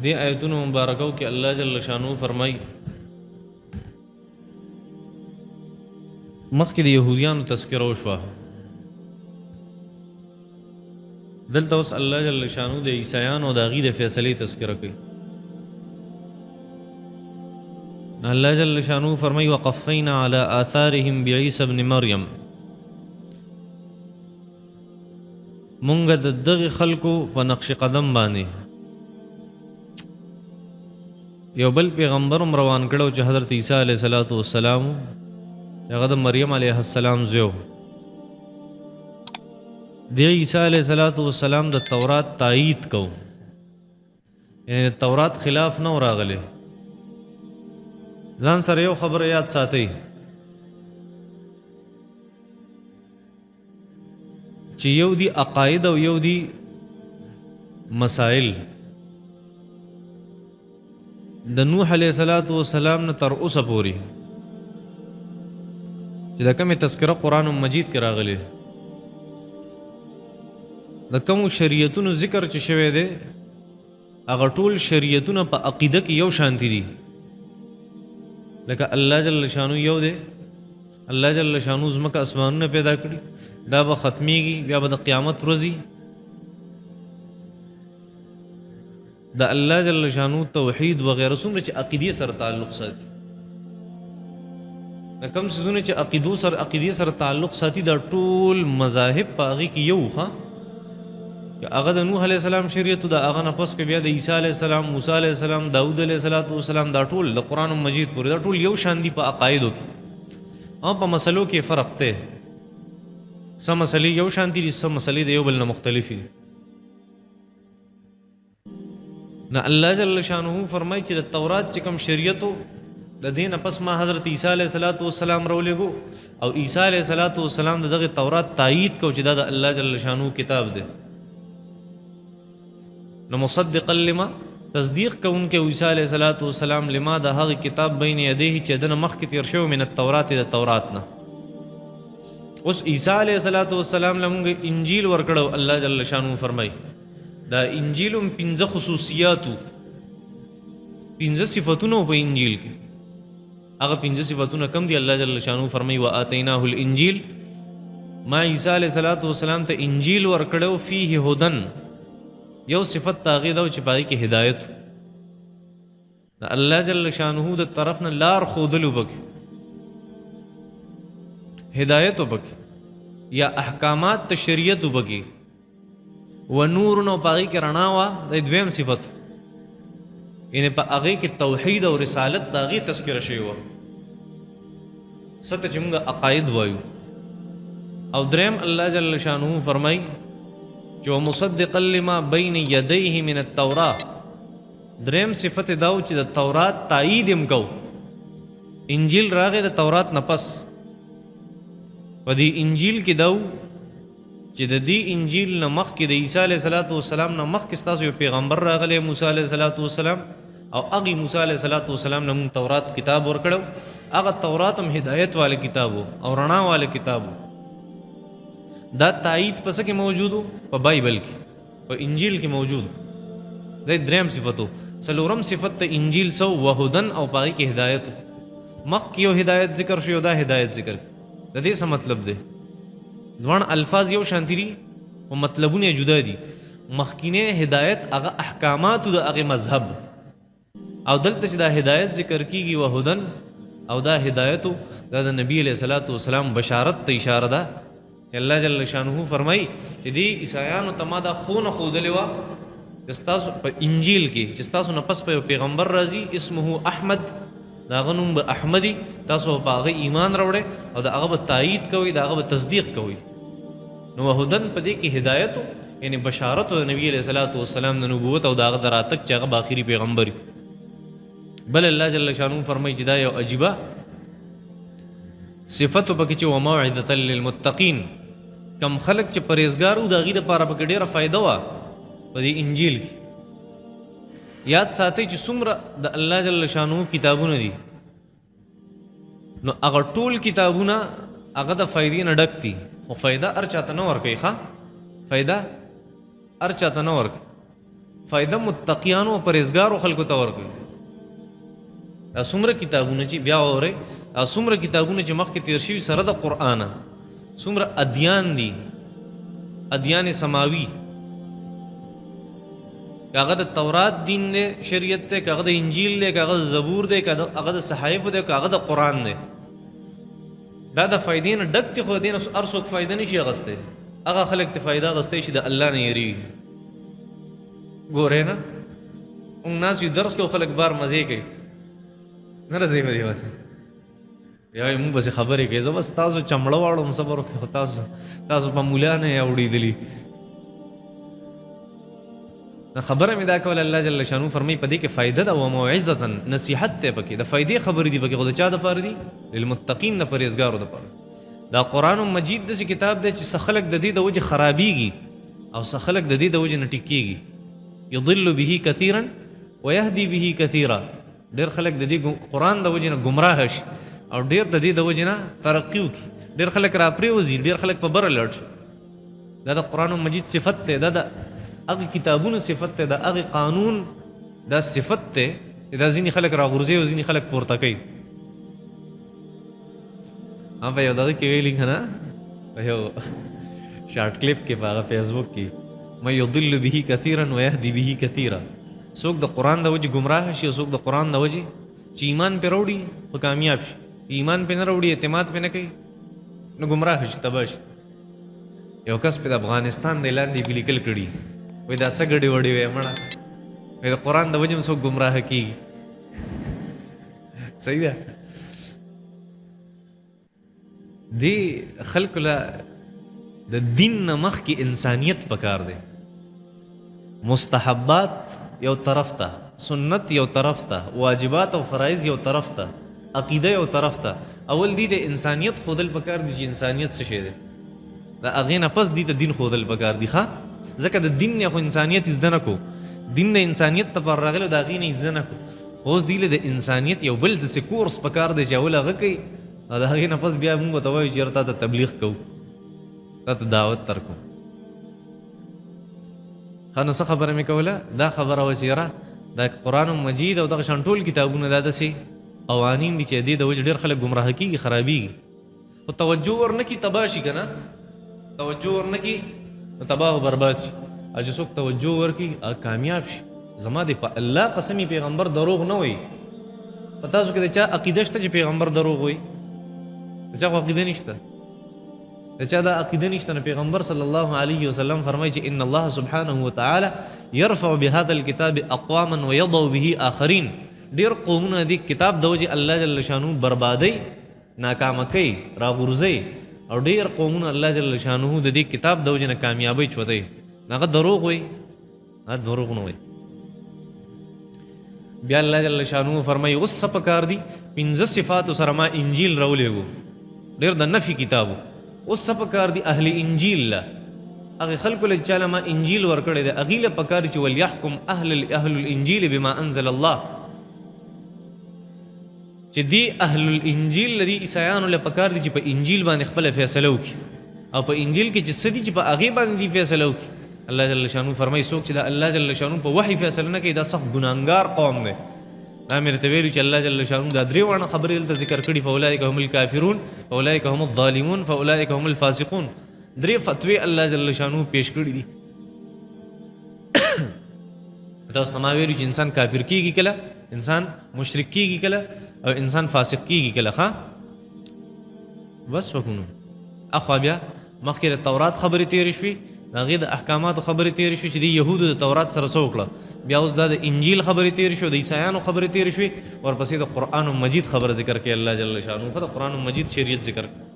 دې آیتونو مبارکو کې الله جل شانو فرمایي، مخکې د یهودیانو تذکره وشوه، دلته اوس الله جل شانو د عیسایانو د هغوی د فیصلې تذکره کوي. الله جل شانو فرمایي وقفینا علی آثارهم بعیسی ابن مریم، مونږ د دغه خلکو په نقش قدم باندې یو بل پیغمبر هم روان کړو چې حضرت عیسی علیه الصلاة والسلام، چې هغه د مریم علیه السلام زوی و. د عیسی علیه الصلاة والسلام د تورات تایید کو، یعنی د تورات خلاف نه راغلی. ځان سره یو خبره یاد ساتئ چې یو دی عقاید او یو دی مسائل. د نوح علیه الصلاة والسلام نه تر اوسه پورې چې د کومې تذکره قرآن مجید کې راغلی، د کومو شریعتونو ذکر چې شوی دی، هغه ټول شریعتونه په عقیده کې یو شانتي دي. لکه الله جل شانو یو دی، الله جل شانو ځمکه اسمانونه پیدا کړي، دا به ختمیږي، بیا به د قیامت ورځي. د الله جل شانو توحید وغیره څومره چې عقیدې سره تعلق ساتي، د کوم څیزونه چې عقیدو سره عقیدې سره تعلق ساتي، دا ټول مذاهب په هغې کې یو ښه، که هغه د نوح علیه السلام شریعت، د هغه نه پس که بیا د عیسی علیه السلام، موسی علیه السلام، داود علیه الصلاة والسلام، دا ټول د قرآن مجید پورې دا ټول یو شان دي په عقایدو کې، او په مسلو کې فرق دی. څه مسلې یو شان دي، څه مسلې د یو بل نه مختلفې دي. نه الله جل شانه فرمایي چې د تورات چې کوم شریعت و، د دې نه پس ما حضرت عیسی علیه الصلاة والسلام راولېږو، او عیسی علیه الصلاة والسلام د دغه تورات تایید کو چې دا د الله جل شانه کتاب دی. نو مصدقا لما، تصدیق کوونکی عیسی علیه الصلاة والسلام لما د هغه کتاب بین یدیه چې د نه مخکې تېر شوی من التورات، د تورات نه. اوس عیسی علیه الصلاة والسلام له مونږ انجیل ورکړو. الله جل شانه فرمایي دا انجیل هم پنځه خصوصیاتو، پنځه صفتونه په انجیل کې. هغه پنځه صفتونه کوم دي؟ الله جل شانه فرمایي وآتیناه الانجیل، ما عیسی علیه الصلاة والسلام ته انجیل ورکړو، فیه هدن، یو صفت د هغې دا و چې په هغې کې هدایت و، د الله جل شانه د طرف نه لار ښودلو پکې، هدایت و پکې، یا احکامات د شریعت و پکې، و نور، نو په هغې کې رڼا وه، د دویم صفت، یعنې په هغې کې توحید او رسالت د هغې تذکره شوې وه، څه ته چې موږ عقاید وایو. او دریم الله جل شانه فرمایي چې ومصدقا لما بین یدیه من التورات، دریم صفت دا و چې د تورات تایید هم کو. انجیل راغی د تورات نه پس، په دې انجیل کې دا و چې د دې انجیل نه مخکې د عیسی علیه الصلاة والسلام نه مخکې ستاسو یو پیغمبر راغلی موسی علیه الصلاة والسلام، او هغې موسی علیه الصلاة والسلام نه موږ تورات کتاب ورکړو، هغه تورات هم هدایت والے کتاب و او رڼا والے کتاب و. دا تایید په څه کې موجود و؟ په بایبل کې، په انجیل کې موجود. دا دریم صفت و. څلورم صفت ته انجیل څه و؟ وهدن، او په هغې کې هدایت و. مخکې یو هدایت ذکر شو، یو دا هدایت ذکر. د دې څه مطلب دی؟ دواړه الفاظ یو شان دي خو مطلبونه یې جدا دي. مخکینی هدایت هغه احکاماتو د هغې مذهب، او دلته چې دا هدایت ذکر کیږي وهدن، او دا هدایت دا د نبی علیه الصلاة والسلام بشارت ته اشاره ده چې الله جل شانه فرمایي چې دې عیسایانو ته ما دا ښونه ښودلې وه چې ستاسو په انجیل کې چې ستاسو نه پس په یو پیغمبر راځي اسمه احمد، د هغه نوم به احمدي، تاسو به په هغه ایمان راوړئ او د هغه به تایید کوئ، د هغه به تصدیق کوئ. نو وهدن په دې کې هدایت و، یعنې بشارت و د نبی علیه الصلاة والسلام د نبوت او د هغه د راتګ چې هغه به آخري پیغمبر وي. بل الله جل شانه فرمایي چې دا یو عجیبه صفت پکې چې وموعظة للمتقین، کم خلک چې پرهېزګار وو د هغوی دپاره پکې ډېره فایده وه په دې انجیل کې. یاد ساتئ چې څومره د الله جل شانه کتابونه دي، نو هغه ټول کتابونه هغه د فایدې نه ډک دي، خو فایده هر چاته نه ورکوي. ښه، فایده هر چاته نه ورکوي. فایده متقیانو او پرهېزګارو خلکو ته ورکوي. دا څومره کتابونه چې بیا واورئ، دا څومره کتابونه چې مخکې تېر شوي سره د قرآنه، څومره ادیان دي، ادیان سماوي، که هغه د تورات دین دی شریعت دی، که هغه د انجیل دی، که هغه د زبور دی، که هغه د صحایفو دی، که هغه د قرآن دی، دا د فایدې نه ډک دی. خو د دې نه هر څوک فایده نه شي اخیستی، هغه خلک ته فایده اخیستی شي د الله نه یریږي. ګورئ نه، موږ ناست یو درس کوو، خلک بار مزې کوي، نه راځئ په دې باندې. یا وایي موږ پسې خبرې کوي، زه بس تاسو چمړه واړوم صبر وکړئ، خو تاسو په مولا نه یې اوړېدلي. خبره مې دا کوله، الله جل شانو فرمایي په دې کې فایده ده او موعظة، نصیحت دی پکې، د فایدې خبرې دي پکې، خو د چا دپاره دي؟ للمتقین، د پرهېزګارو دپاره. دا قرآن مجید داسې کتاب دی چې څه خلک د دې د وجې خرابېږي او څه خلک د دې د وجې نه ټیک کېږي. یضل به کثیرا ویهدي به کثیرا. ډېر خلک د دې قرآن د وجې نه ګمراه شي او ډېر د دې د وجې نه ترقي وکړي، ډېر خلک راپرېوځي، ډېر خلک په بره لاړ شي. دا د قرآن مجید صفت دی، دا د هغه کتابونو صفت دی، د هغه قانون دا صفت دی چې دا ځینې خلک راغورځوي او ځینې خلک پورته کوي. هم په یو دغه کې ویلي که نه، په یو شارټ کلیپ کې په هغه فیسبوک کې، من یضل به کثیرا ویهدي به کثیرا. څوک د قرآن د وجې ګمراه شي او څوک د قرآن د وجې چې ایمان پرې راوړي خو کامیاب شي، ایمان پرې نه راوړي، اعتماد پرې نه کوي، نو ګمراه شي، تباه شي. یو کس پې د افغانستان د لاندې پې لیکل کړي، وایي دا څه ګډې وډې وایي مړه، وایي د قرآن د وجې هم څوک ګمراه کېږي. صحیح ده. دې خلکو له د دین نه مخکې انسانیت پکار دی. مستحبات یو طرف ته، سنت یو طرف ته، واجبات او فرایض یو طرف ته، عقیده یو طرف ته. اول دې د انسانیت ښودل پکار دي چې انسانیت څه شی دی، د هغې نه پس دې ته دین ښودل پکار دي. ښه، ځکه د دین نه خو انسانیت زده نه کو، دین د انسانیت لپاره راغلی، د هغې نه یې زده نه کو. اوس دې له د انسانیت یو بل داسې کورس پکار دی چې اول هغه کوي او د هغې نه پس بیا موږ ورته وایو چې یاره تا ته تبلیغ کوو، تا ته دعوت درکوو. ښه، نو څه خبره مې کوله؟ دا خبره وه چې یاره دا قرآن مجید او دغه شان ټول کتابونه دا داسې قوانین دي چې دې د وجې ډېر خلک ګمراه کېږي، خرابېږي. خو توجه ورنه کړي تباه شي، که نه توجه ورنه کړي نو تباه او برباد شي، او چې څوک توجه ورکړي هغه کامیاب شي. زما دې په الله قسمي پیغمبر دروغ نه وایي. په تاسو کې د چا عقیده شته چې پیغمبر دروغ وایي؟ د چا خو عقیده نشته. د چا دا عقیده نشته نو پیغمبر صلی الله علیه وسلم فرمایي چې ان الله سبحانه وتعالی يرفع بهذا الكتاب اقواما ويضع به آخرین. ډېر قومونه دې کتاب د وجې الله جل شانه بربادوي، ناکامه کوي، راغورځوي، او ډېر قومونه الله جل شانه د دې کتاب د وجې نه کامیابۍ چوتوي. هغه دروغ وایي؟ هغه دروغ نه وایي. بیا الله جل شانه فرمایي اوس څه پکار دي؟ پنځه صفاتو سره ما انجیل راولېږو، ډېر د نفي کتاب و. اوس څه پکار دي؟ اهل انجیل له هغې خلکو له چا له ما انجیل ورکړی دی، هغې له پکار دي چې ولیحکم اهل الانجیل بما انزل الله، چې دې اهل الانجیل له دې عیسایانو له پکار دي چې په انجیل باندې خپله فیصله وکړي، او په انجیل کې چې څه دي چې په هغې باندې دي فیصله وکړي. الله جل شانه فرمایي څوک چې د الله جل شانه په وحي فیصله نه کوي دا سخت ګناهګار قوم دی. دا مې درته ویلي چې الله جل شانه دا درې واړه خبرې دلته ذکر کړي، فاولئک هم الکافرون، فاولئک هم الظالمون، فاولئک هم الفاسقون. درې فتوې الله جل شانه پیش کړي دي. تاسو ته ما ویلي چې انسان کافر کیږي کله، انسان مشرک کیږي کله، او انسان فاسق کیږي کله. ښه، بس وکړو. اخوا بیا مخکې د تورات خبرې تېرې شوې، د هغې د احکاماتو خبرې تېرې شوې چې د یهودو د تورات سره څه وکړه. بیا اوس دا د انجیل خبرې تېرې شوې، د عیسایانو خبرې تېرې شوې، ورپسې د قرآن مجید خبره ذکر کوي الله جل شانه. ښه، د قرآن مجید شریعت ذکر کوي.